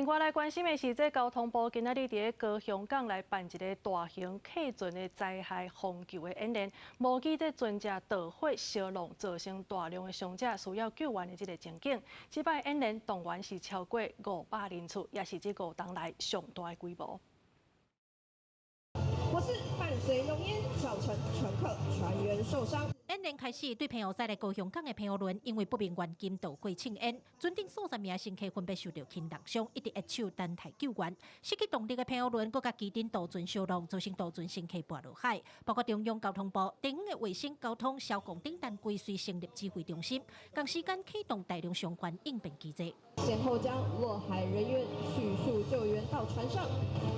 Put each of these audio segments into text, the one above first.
外來關心的是，這交通部今仔日佇咧高雄港來辦一个大型客船的災害防救的演練，模擬這船隻著火燒挵，造成大量的傷者需要救援的這个情景。這擺演練動員是超過500人次，也是這5冬來上大的規模。火勢伴隨濃煙，造成乘客船員受傷。演練開始，對澎湖駛來高雄港的澎湖輪，因為不明原因著火衝煙，船頂數十名乘客分別受著輕重傷，一直押手等待救援。失去動力的澎湖輪，閣共機頂渡船相挵，造成渡船乘客跋落海。包括中央交通部、地方的衛生、交通、消防等單位隨成立指揮中心，仝時間啟動大量相關應變機制。先後將落海人員迅速救援到船上，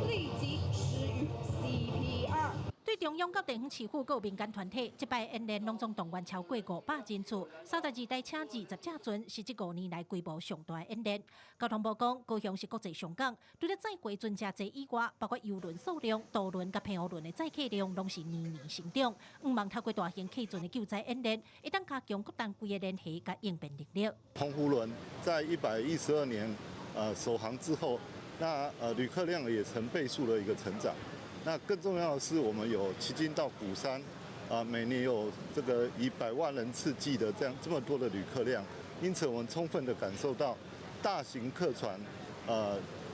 立即施予 CPR。對中央佮地方市府閣有民間團體，這擺演練攏總動員超過500人次，32台車、20隻船，是這5年來規模上大的演練。交通部講，高雄是國際商港，除了載過船隻濟以外，包括郵輪數量、渡輪佮澎湖輪的載客量，攏是年年成長。向望透過大型客船的救災演練，會當加強各單位的聯繫佮應變能力。澎湖輪在112年首航之後，那旅客量也成倍數的一個成長。那更重要的是，我們有旗津到鼓山，啊，每年有這個以百萬人次計的這樣這麼多的旅客量，因此我們充分的感受到大型客船，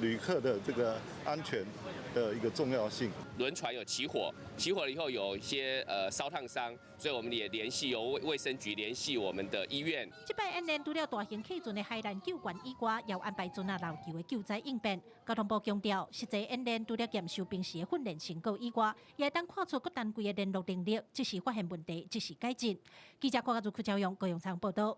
旅客的這個安全的一個重要性。輪船有起火，起火了以後有一些燒燙傷，所以我們也聯繫由衛生局聯繫我們的醫院。這擺演練除了大型客船的海難救援以外，也有安排船仔漏油的救災應變。交通部強調，實際演練除了驗收平時的訓練成果以外，也會當看出各單位的聯絡能力，及時發現問題，及時改進。記者郭家如、柯昭勇、高永昌報道。